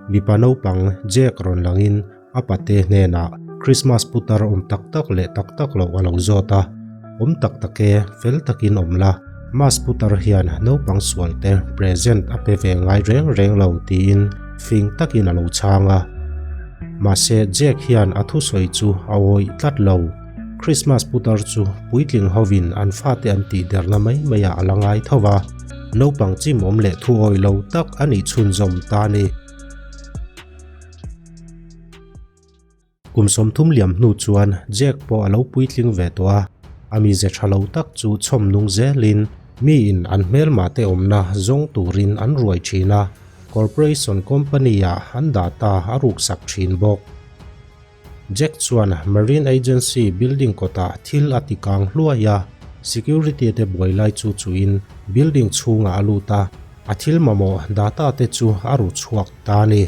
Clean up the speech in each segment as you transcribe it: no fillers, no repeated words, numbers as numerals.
Mipa naupang Jack rawn langin a pate hnenah Christmas putar awm tak tak leh tak tak loh a lo zawt a, Awm tak tak e, fel takin awm la, Mas putar hian naupang sualte present a pe ve ngai reng reng lo tiin fing takin a lo chhang a. Mahse Jack hian a thusawi chu a awih tlat lo. Christmas putar chu puitling hovin an fate an tihderna mai maiah a la ngai tho va, naupang chimawm leh thuawi lo tak a nih chhunzawm ta a ni. Kum 30 liam hnu chuan Jack pawh a lo puitling ve tawh a, a mize tha lo tak chu chhawm nung zelin miin an hmelma te awmna zawng turin an ruai thin a, corporation company-ah an data a ruksak thin bawk. Jack chuan Marine Agency building kawtah thil a ti kang hluai a, security te buai lai chu chuin building chhungah a lut a, a thil mamawh data te chu a ru chhuak ta a ni.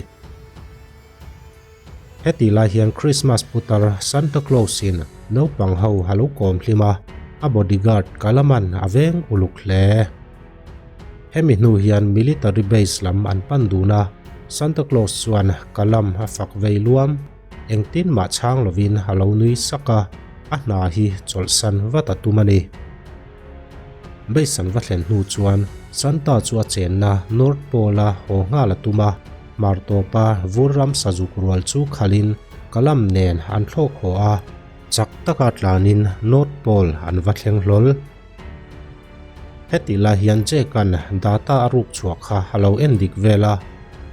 Heti lai hian Christmas putar Santa Claus in naupang ho a lo kawm hlim a, a bodyguard Kalaman a veng uluk hle. Hemi hnu hian military base lam an pan dun a, Santa Claus chuan Kalam a fak vei luam. Engtin mah chhang lovin a lo nui sak a, a hna hi chawlhsan vat a tum a ni. Base an va thlen hnu chuan Santa chu a chenna North Pole-a haw nghal a tum a, hmar tawpa vur ram sazuk rual chu khalhin Kalam nen an thlawk haw a, chak taka tlanin North Pole an va thleng hlawl. Heti lai hian Jack-a'n data a ruk chhuah kha a lo en dik vel a,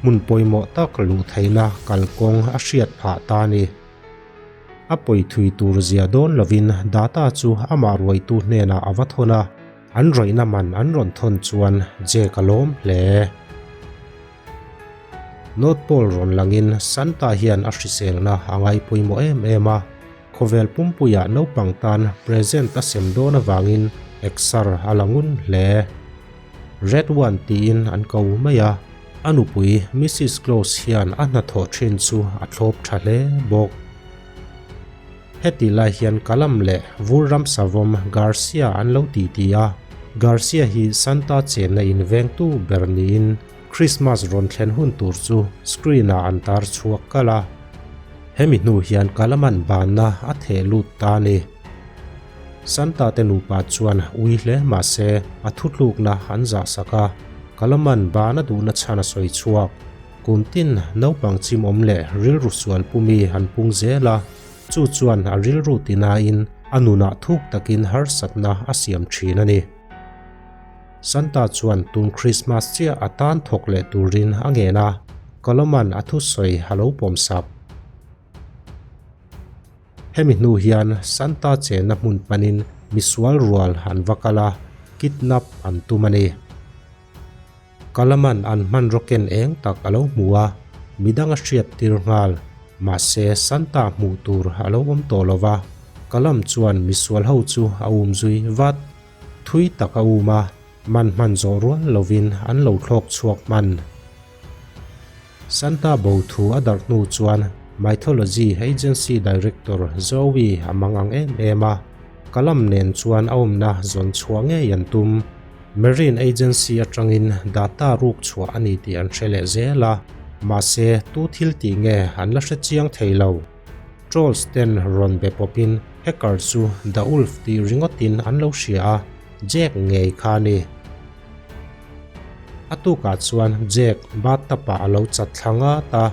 hmun pawimawh tak luh theihna kalkawng a hriat phah ta a ni. A pawi thui tur zia dawn lovin data chu amah ruaitu hnenah a va thawn a, an rawihna man an rawn thawn chuan Jack a lawm hle. North Pole rawn langin Santa hian a hriselna a ngai pawimawh em em a. Khawvel pumpuiah naupang tan present a sem dawn avangin exer a la ngun hle. Red One tiin an ko mai a, a nupui Missus Claus hian a hnathawh thin chu a thlawp tha hle bawk. Heti lai hian Kalam leh Vurram Savawm Garcia an lo titi a, Garcia hi Santa chenna in vengtu ber niin Christmas rawn thlen hun tur chu screen ah an tar chhuak kalh a. Hemi hnu hian Kalaman banna a theh lut ta a ni. Santa te nupa chuan ui hle mah se a thutlukna an zah sak a, Kalaman ban a duhna chhan a sawi chhuak. Kum tin naupang chimawm leh rilru sual pumi an pung zel a, chu chuan a rilru tinain a nunah thuk takin harsatna a siam thin a ni. Santa chuan tun Christmas chiah a tan thawk leh turin a ngen a, Koloman a thusawi a lo pawm sak. Hemi hnu hian Santa chenna hmun panin misual rual an va kal a, kidnap an tum a ni. Kalaman an hmanraw ken eng tak a lo hmu a, midang a hriat tir nghal. Mahse, Santa hmuh tur a lo awm tawh lo va, Kalam chuan misual ho chu a umzui vat. Thui tak a um a, man hman zawh rual lovin an lo thlawk chhuak hman. Santa bo thu a darh hnu chuan Mythology Agency Director Zoe a mang ang em em a, Kalam nen chuan a awmna zawn chhuah ngei an tum. Marine Agency atangin data ruk chhuah a ni tih an hre leh zel a, mahse tu thil tih nge an la hre chiang thei lo. Trolls ten rawn be pawpin hacker chu The Wolf tih ringawtin an lo hria a, Jack ngei kha a ni. A tukah chuan Jack bathtub ah a lo chat thla ngat a,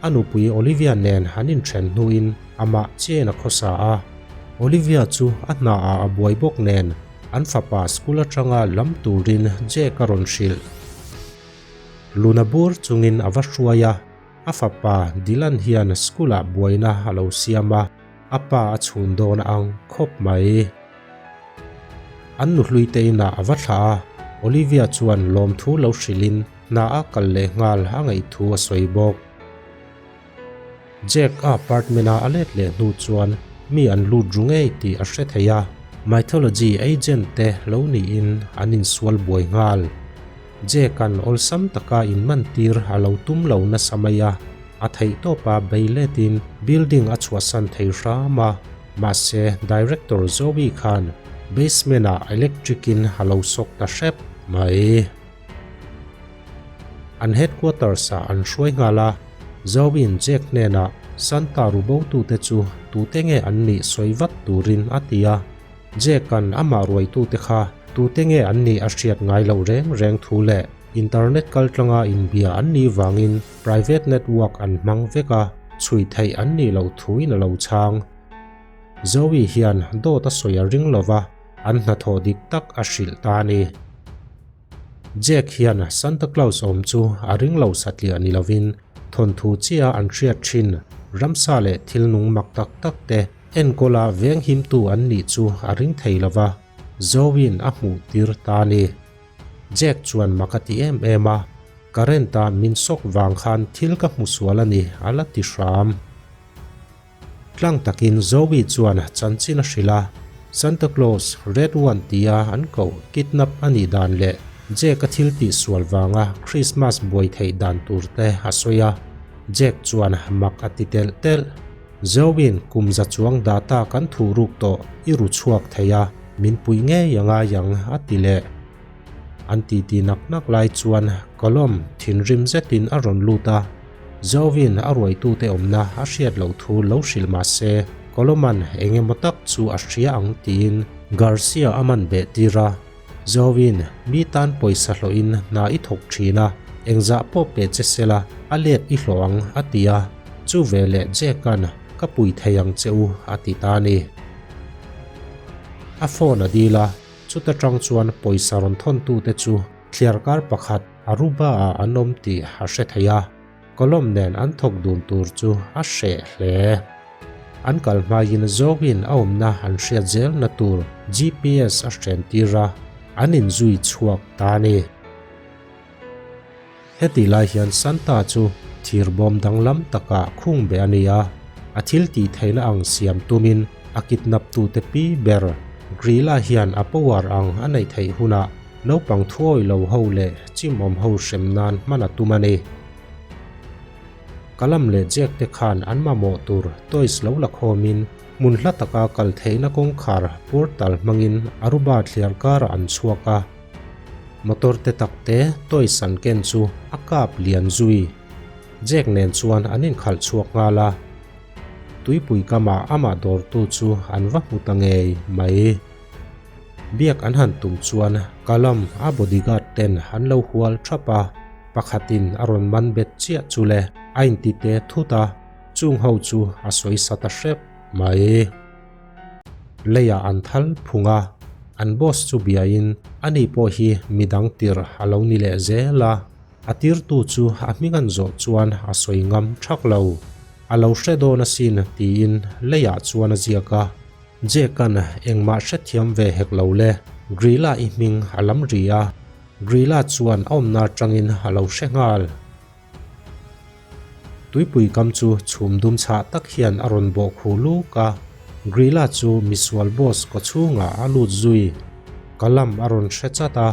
a nupui Olivia nen an inthen hnuin amah chen a khawsa a. Olivia chu a hna ah a buai bawk nen an fapa school atanga lam turin Jack a rawn hrilh. Luna bur chungin a va hruai a. A fapa Dylan hian school-ah buaina a lo siam a, a pa a chhun dawn ang khawp mai. An nuhlui te inah a va thlah a, Olivia chuan lawmthu lo hrilhin hna a kal leh nghal a ngaihthu a sawi bawk. Jack a apartment-a a let leh hnu chuan mi an lut ru ngei tih a hre thei a, mythology agent te lo niin an insual buai nghal. Jack-a'n awlsam taka inmantir a lo tum lo nasa mai a, a theihtawpa bei letin building a chhuahsan thei hram a, mahse Director Zoe khan basement-ah electric-in a lo sawk ta hrep mai. An headquarters-ah an hruai nghal a. Zoin Jack hnenah Santa rubotute chu tute nge an nih sawi vat turin a ti a. Jack-a'n amah ruaitute kha tute nge an nih a hriat ngai loh reng reng thu leh internet kaltlanga inbia an nih vangin private network an hmang vek a, chhui theih an nih loh thuin a lo chhang. Zoe hian dawt a sawi a ring lo va, an hnathawh dik tak a hrilh ta a ni. Jack hian Santa Claus awm chu a ring lo satliah ni lovin thawnthu chiah an hriat thin ramsa leh thil nung mak tak tak te enkawla venghimtu an nih chu a ring thei lo va, Zoe-in a hmuh tir ta a ni. Jack chuan mak a ti em em a, Current-a min sawk vang khan thil ka hmu sual a ni a la ti hram. Tlang takin Zoe chuan chanchin a hrilh a, Santa Claus, Red One tia an koh kidnap a nih dan leh Jack a thil tih sual vanga Christmas buai theih dan tur te a sawi a. Jack chuan mak a ti telh telh. Zoe-in kum za chuang data kan thuh ruk tawh i ru chhuak thei a, min puih ngei a ngai ang a ti leh. An titi nak nak lai chuan Colom thinrim zetin a rawn lut a, Zovin a ruaitute awmna a hriat loh thu lo hrilh mah se Coloman eng emaw tak chu a hria ang tiin Garcia a man beh tir a. Zovin mi tan pawisa hlawhin hna i thawk thin a, engzah pawh pe che sela a let i hlawh ang a ti a, chu veleh Jack-a'n ka pui thei ang che u a ti ta a ni. A phone a dil a. Chuta tang chuan pawisa rawn thawntute chu thliarkar pakhat Aruba-ah an awm tih a hre thei a, Colom nen an thawk dun tur chu a hreh hle. An kal hmaiin zawngin a awmna an hriat zelna tur GPS a hren tir a, an inzui chhuak ta a ni. Heti lai hian Santa chu thirbawm danglam takah khung beh a ni a, a thil tih theihna ang siam tumin a kidnap tute pi ber Grilla hian a power ang a neih theih hunah naupang thuawi lo ho leh chimawm ho hrem nan hman a tum a ni. Kalam leh Jack te khan an mamawh tur toys lo la khawmin hmun hla taka kal theihna kawngkhar portal hmangin Aruba thliar karah an chhuak a. Motor te tak te toys an ken chu a kap lian zui. Jack nen chuan an inkhalh chhuak nghal a. Tuipui kamah amah dawrtu chu an va hmu ta ngei mai. Biak an han tum chuan Kalam a bodyguard ten an lo hual thap a, pakhatin a rawn man bet chiah chu le a inti te thut a, chung ho chu a sawi sa ta hrep mai. Leiah an thal phung a, an boss chu biain ani pawh hi midang tirh a lo ni leh zel a, a tirtu chu a hming an zawh chuan a sawi ngam thak lo. A lo hre dawn asin tiin leiah chuan a ziak a, Jack-a'n engmah hrethiam ve hek lo le, Grilla i hming a lam ri a, Grilla chuan a awmna atangin a lo hre nghal. Tuipui kam chu chhum dum chhah tak hian a rawn bawh khu luk a, Grilla chu misual boss kawchhungah a lut zui. Kalam a rawn hre chat a,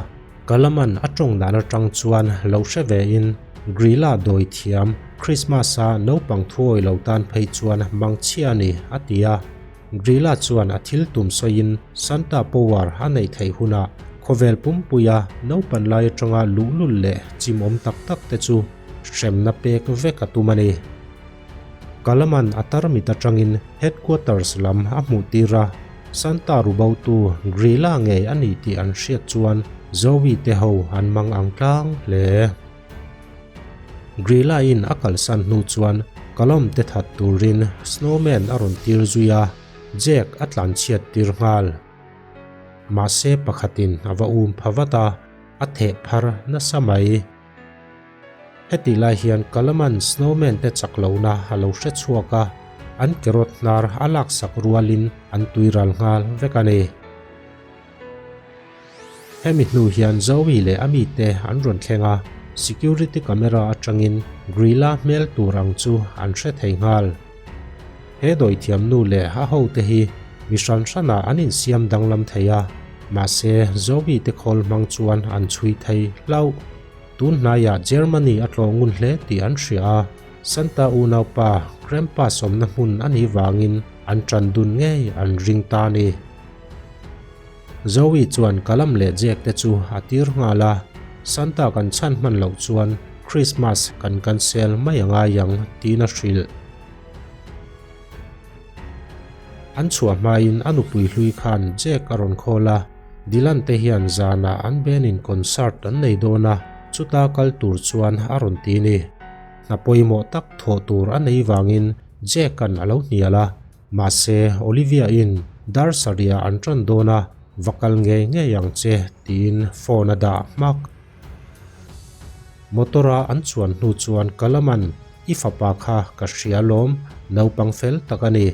Kalaman a tawng dan atang chuan lo hre vein Grilla dawi thiam Christmas-a naupang thuawi lo tan phei chuan mangchhia a ni a ti a. Grilla chuan a thil tum sawiin Santa power a neih theih hunah khawvel pumpuia naupan lai atanga luhlul leh chimawm tak tak te chu hremna pek vek a tum a ni. Kalaman a tarmit atangin headquarters lam a hmuh tir a, Santa rubotu Grilla ngei a ni tih an hriat chuan Zoe te ho an mang ang tlang hle. Grilla in a kalsan hnu chuan Kalom te that turin Snowman a rawn tir zui a, Jack a tlanchhiat tir nghal. Mahse pakhatin a va um pha vat a, a theh phar nasa mai. Hetih lai hian Kalaman Snowman te chak lohna a lo hre chhuak a, an carrot hnar a laksak rualin an tuiral nghal vek a ni. Hemi hnu hian Zoe leh a mite an rawn thleng a, security camera atangin Grilla hmel tur ang chu an hre thei nghal. He dawithiam nu leh a hote hi mi hran hranah an insiam danglam thei a, mahse Zoe te khawl hmang chuan an chhui thei hlauh. Tun hnaiah Germany a tlawh ngun hle tih an hria a, Santa unaupa Krampus awmna hmun a nih vangin an tan dun ngei an ring ta a ni. Zoe chuan Kalam leh Jack te chu a tir nghal a, Santa kan chhan hman loh chuan Christmas kan cancel mai a ngai ang tiin a hrilh. An chhuah hmain a nupui hlui khan Jack a rawn call a, Dylan te hian zanah an band in concert an nei dawn a, chuta kal tur chuan a rawn ti ni. Hna pawimawh tak thawh tur a nei vangin Jack-a'n a lo hnial a, mahse Olivia in dar sarih ah an ṭan dawn a, va kal ngei ngei ang che tiin phone a dah hmak. Motor a an chuan hnu chuan Kalaman i fapa kha ka hria lawm, naupang fel tak a ni.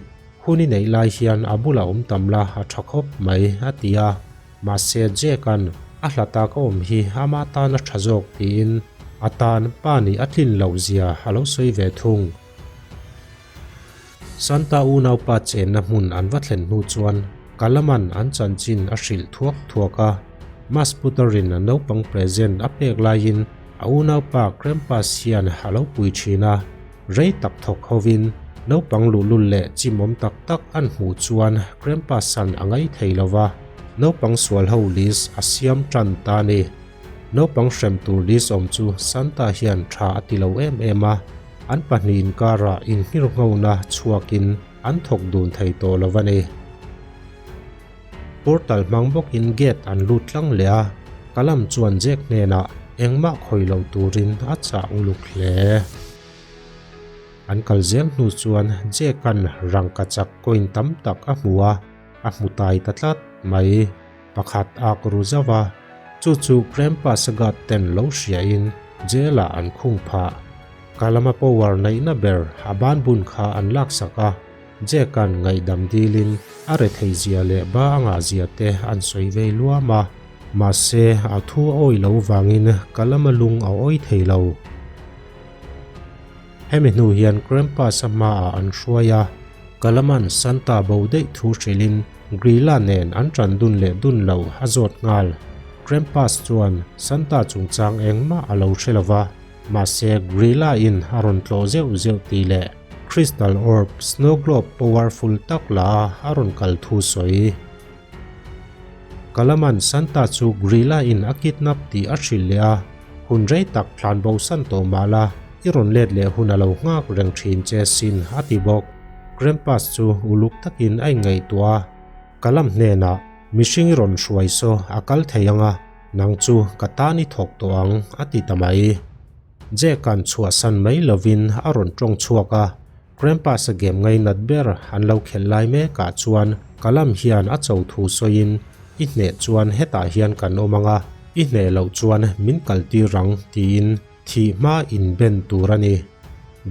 Hun i neih lai hian a bulah awm tam la a tha khawp mai a ti a. Mahse Jack-a'n a hlata ka awm hi ama tan a tha zawk tiin a tan pa nih a tlin loh zia a lo sawi ve thung. Santa unaupa chenna hmun an va thlen hnu chuan Kalaman an chanchin a hrilh thuak thuak a. Mas putar-in a naupang present a pek laiin a unaupa Krampus hian a lo pui thin a. Rei tak thawk hovin naupang luhlul leh chimawm tak tak an hmuh chuan Krampus-a'n a ngai thei lo va, naupang sual ho list a siam tan ta a ni. Naupang hrem tur list awm chu Santa hian tha a ti lo em em a, an pahnih inkarah inhngirnghona chhuakin an thawk dun thei tawh lo a ni. Portal hmang bawkin gate an lut tlang leh a, Kalam chuan Jack hnenah engmah khawi lo turin a chah uluk hle. An kal zel hnu chuan Jack-a'n rangkachak coin tam tak a hmu a, a hmu tai ta tlat mai. Pakhat ak ru zauh a, chu chu Grandpa Sagat ten lo hriain jail ah an khung phah. Kalama power neihna ber a banbun kha an laksak a, Jack-a'n ngaihdam dilin a rethei zia leh ba a ngah zia te an sawi vei luam a, mahse a thu a awih lo vangin Kalama lung a awih thei lo. Hemi hnu hian Krampus-a hmaah an hruai a, Kalaman Santa bo daih thu hrilhin Grilla nen an ṭan dun leh dun lo a zawt nghal. Krampus chuan Santa chungchang engmah a lo hre lo va, mahse Grilla-in a rawn tlawh zeuh zeuh tih leh Crystal Orb Snow Globe powerful tak la a a rawn kal thu sawi. Kalaman Santa chu Grilla-in a kidnap tih a hrilh leh a, Hun rei tak thlan bo san tawh mah la, i rawn let leh hun a lo nghak reng thin che sin, a ti bawk. Krampus chu uluk takin a inngaihtuah a, Kalam hnenah, Mihring i rawn hruai saw a kal thei ang a, nang chu ka tan i thawk tawh ang, a ti ta mai. Jack-a'n chhuahsan mai lovin a rawn tawng chhuak a, Krampus-a game ngainat ber an lo khelh lai mekah chuan Kalam hian a cho thu sawiin, I hneh chuan hetah hian kan awm ang a, i hneh loh chuan min kaltir ang tiin thih hma inben tur a ni.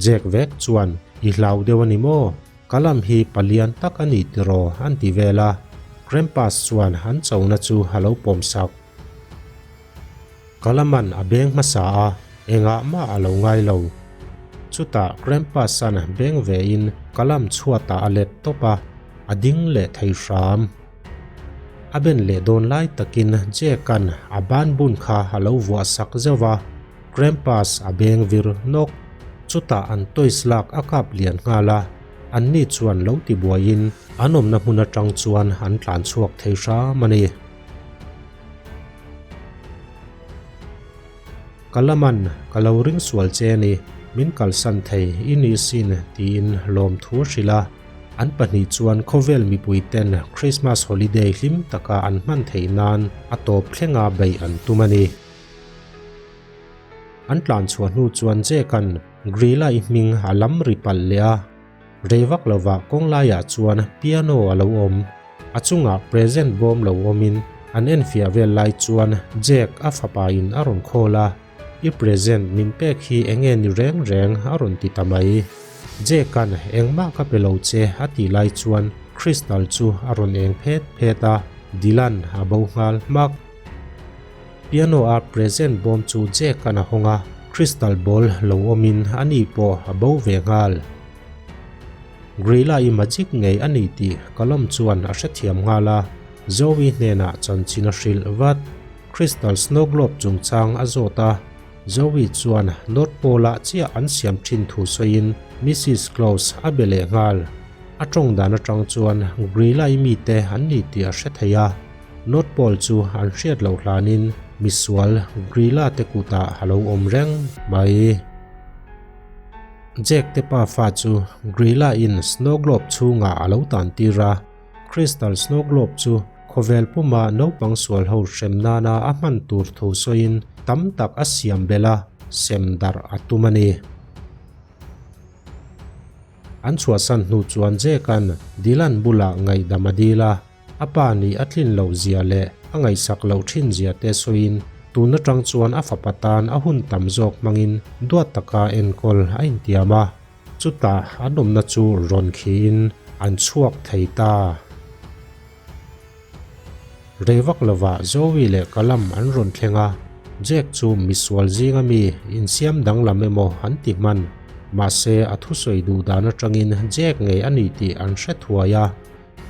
Jack vek chuan, I hlau deuh a ni maw? Kalam hi palian tak a ni tiraw an ti vel a, Krampus chuan an chona chu a lo pawmsak. Kalaman a beng hmasa a, engah mah a lo ngai lo. Chutah Krampus-a'n beng vein Kalam chhuatah a let tawp a, a ding leh thei hram. A ben leh dawn lai takin Jack-a'n a ban bun kha a lo vuah sak zeuh a, Krampus a beng vir nawk. Chutah an toys lak a kap lian nghal a, anni chuan lo tibuaiin an awmna hmun atang chuan an tlan chhuak thei hram a ni. Ka laman ka lo ring sual che a ni, min kalsan thei i ni sin tiin lawmthu a hrilh a. An pahnih chuan khawvel mipui ten Christmas holiday hlim taka an hman theih nan a tawp thlenga beih an tum a ni. An tlan chhuah hnu chuan Jack-a'n Grilla-i hming a lam ri palh leh a. Rei vak lovah kawng laiah chuan piano a lo awm. A chungah present bawm lo awmin an enfiah vel lai chuan Jack a fapa in a rawn call a, I present min pek hi enge ni reng reng a rawn ti ta mai. Jack-a'n engmah ka pe lo che a tih lai chuan Crystal chu a rawn eng phet phet a, Dylan a bo nghal hmak. Piano a present bawm chu Jack-a'n a hawng a, crystal ball lo awmin ani pawh a bo ve nghal. Grilla-i magic ngei a ni tih Callum chuan a hrethiam nghal a, Zoe hnenah chanchin a hrilh vat. Crystal snow globe chungchang a zawt a, Zoe chuan North Pole-ah chiah an siam thin thu sawiin Mrs Claus a be leh nghal. A tawng dan atang chuan Grilla-i mite an ni tih a hre thei a. North Pole chu an hriat loh hlanin. misual Grilla te kutah a lo awm reng mai. Jack te pafa chu Grilla in snow globe chhungah a lo tan tir a, Crystal snow globe chu khawvel puma naupang sual ho hrem nana a hman tur thu sawiin tam tak a siam belh a, sem darh a tum a ni. An chhuahsan hnu chuan Jack-a'n Dylan bulah ngaihdam a dil a, a pa nih a tlin loh zia leh a ngaihsak loh thin zia te sawiin tun atang chuan a fapa tan a hun tam zawk hmangin duat taka enkawl a intiam a, chutah an awmna chu rawn khiin an chhuak thei ta. Rei vak lovah Zoe leh Callum an rawn thleng a, Jack chu misual zinga mi insiam danglam emaw an ti hman. Mahse, a thusawi duh dan atangin Jack ngei a ni tih an hre thuai a.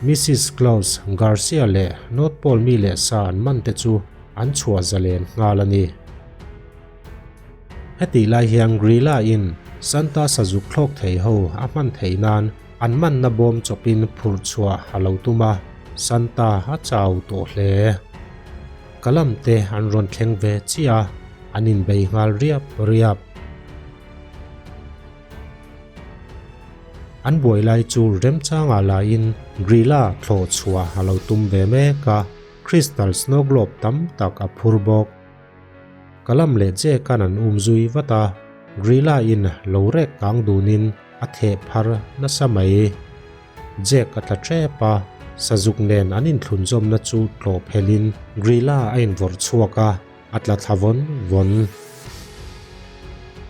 Missus Claus, Garcia leh North Pole mi leh sa an man te chu an chhuah zalen nghal a ni. Hetih lai hian Grilla in Santa sazuk thlawk thei ho a hman theih nan an manna bawm chawpin phurh chhuah a lo tum a, Santa a chau tawh hle. Kalam te an rawn thleng ve chiah a, an inbei nghal riap riap. An buai lai chu remchangah lahin Grilla thlawh chhuah a lo tum ve mek a, Crystal snow globe tam tak a phur bawk. Kalam leh che khan an um zui vat a, Grilla in lo rek kang dunin a theh phar nasa mai. Jack a tla tep a, sazuk nen an inthlunzawmna chu tlawh phelhin Grilla a invawrh chhuak a, a tla thla vawn vawn.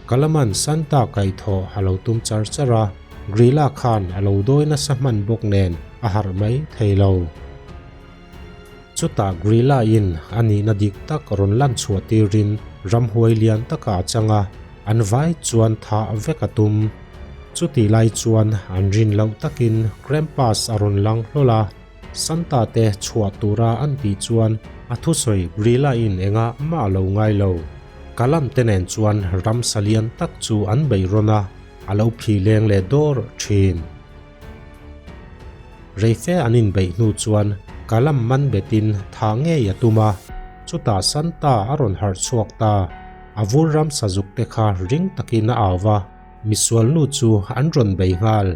Kalaman Santa kaihthawh a lo tum char char a, Grilla khan a lo dawi nasa hman bawk nen a harh mai thei lo. Chutah Grilla in a nihna dik tak rawn lan chhuah tirin ramhuai lian takah a chang a, an vai chuan thah vek a tum. Chutih lai chuan an rin loh takin Krampus a rawn lang hlawl a, Santa te chhuah tura an tih chuan a thusawi Grilla in engah mah a lo ngai lo. Kalam te nen chuan ramsa lian tak chu an beih rawn a, a lo phih leng leh dawr thin. Reife an inbeih hnu chuan Kalam man betin tha ngei a tum a, chutah Santa a rawn harh chhuak ta. A vur ram sazuk te kha ring takin a au va, misualnu chu an rawn bei nghal.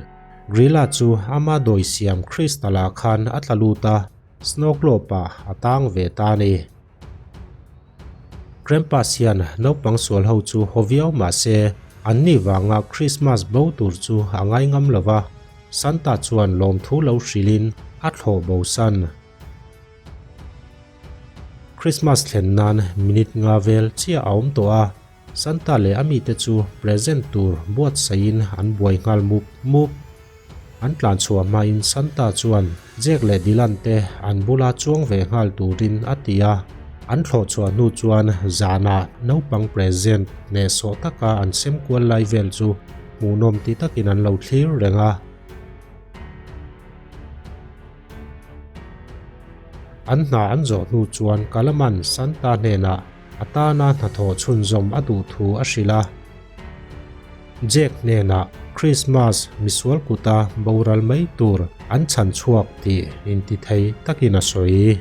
Grilla chu ama dawi siam Crystal-ah khan a tla lut a, Snow Globe-ah a tang ve ta a ni. Krampus hian naupang sual ho chu haw viau mah se, anni vanga Christmas bo tur chu a ngai ngam lo va, Santa chuan lawmthu lo hrilhin a thlawh bo san. Christmas thlen nan minute nga vel chiah a awm tawh a, Santa leh a mite chu present tur buatsaihin an buai nghal mup mup. An tlan chhuah hmain Santa chuan Jack leh Dylan te an bula chuang ve nghal turin a ti a. An thlawh chhuah hnu chuan zanah naupang present hnehsawh taka an sem kual lai vel chu hmuhnawm ti takin an lo thlir reng a. An hna an zawh hnu chuan Kalaman Santa hnenah a tana hnathawh chhunzawm a duh thu a hrilh a. Jack hnenah Christmas misual kuta boral mai tur an chhan chhuak tih intithei takin a sawi.